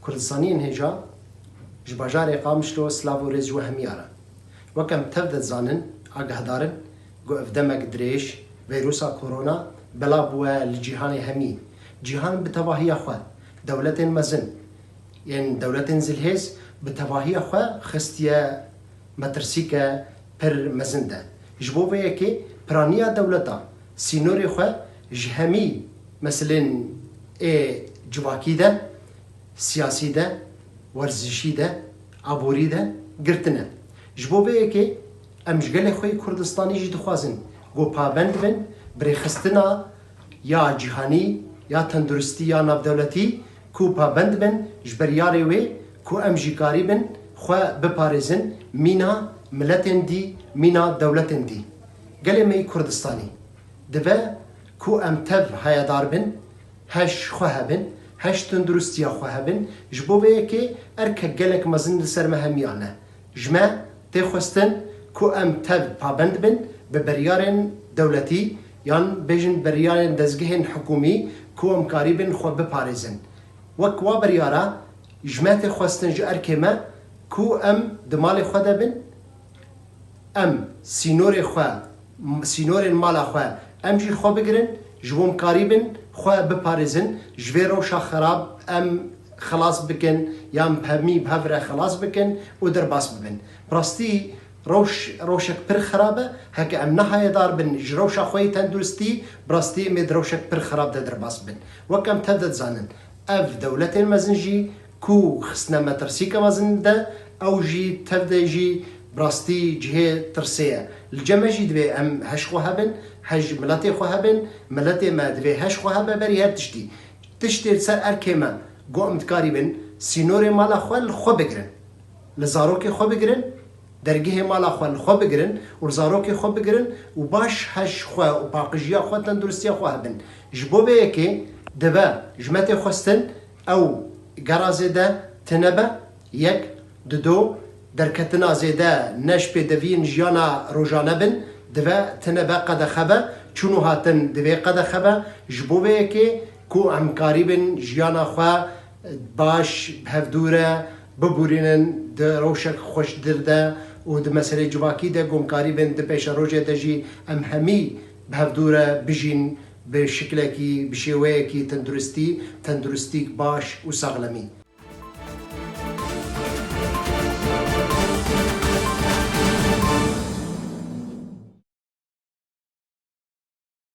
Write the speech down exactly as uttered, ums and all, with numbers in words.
Kurdistaniyên hêja ji bajarê Qamişlo silav û rêz ji we hemiya re. Wek em tev de dizanin, agahdarin ku ev demek dirêj, veyrusa korona bela bûye li cîhanê hemî. Cîhan bi tevahiya xwe, dewletên mezin, yên dewletên zilhêz bi tevahiya xwe xistiye metirsîke pir mezin de. Ji bo vê yekê piraniya dewleta sînorê xwe ji hemî meselên ê civakî de, siyasî de, werzişî de, aborî de girtine. Ji bo vê yekê em ji gelê xwe yê Kurdistanî jî dixwazin ku pabend bin bi rêxistina ya cîhanî ya tenduristî ya navdewletî ku pabend bin ji biryarê wê ku em jî karîbin xwe biparêzin mîna miletên dî, mîna dewletên dî. Gelê me yê Kurdistanî dibe ku em tev hayedar bin, heş xwe hebin, heş tenduristiya xwe hebin. Ji bo vê yekê erkek gelek mezin li ser me hemiyan e. Ji me tê xwestin ku em tev pabend bin bi biryarên dewletî yan bêjin biryarên dezgehên hikûmî ku em karîbin xwe biparêzin. Wek wa biryara ji me tê xwestin ji erkê me ku em di malê xwe de bin, em sînorê xwe, sînorên mala xwe em jî xwe bigirin, ji bo em karîbin xwe biparêzin, ji vê rewşa xerab em xilas bikin, yan hemî bi hev re xilas bikin û derbas bibin. Bi rastî rewş, rewşek pir xerab e, heke em nehayedar bin ji rewşa xwe yê tenduristî, bi rastî em ê di rewşek pir xerab de derbas bibin. Wek em tev de dizanin, ev dewletên mezin jî ku xistine metirsîke mezin de, ew jî tev de jî bi rastî cihê tirsê ye. Li cem me jî divê em heş xwe hebin, heş miletê xwe hebin, miletê me divê heş xwe hebe berî her tiştî. Tiştê li ser erkê me ku em dikarîbin sînorê mala xwe li xwe bigirin, li zarokê xwe bigirin, dergehê mala xwe li xwe bigirin û li zarokê xwe bigirin û baş heş xwe û paqijiya xwe, tenduristiya xwe hebin. Ji bo vê yekê dibe ji me tê xwestin ew gera zêde tune be, yek, dido, derketina zêde ne ji pêdeviyên jiyana rojane bin, dibe tune be, qedexe be, çûn û hatin divê qedexe be, ji bo vê yekê ku em karîbin jiyana xwe baş, bi hevdû re bibûrînin di rewşek xweştir de û di meselê civakî de, ku em karîbin di pêşerojê de jî em hemî bi hevdû re bijîn bi şiklekî, bi şêweyekî tenduristî, tenduristîk baş û saxlemî.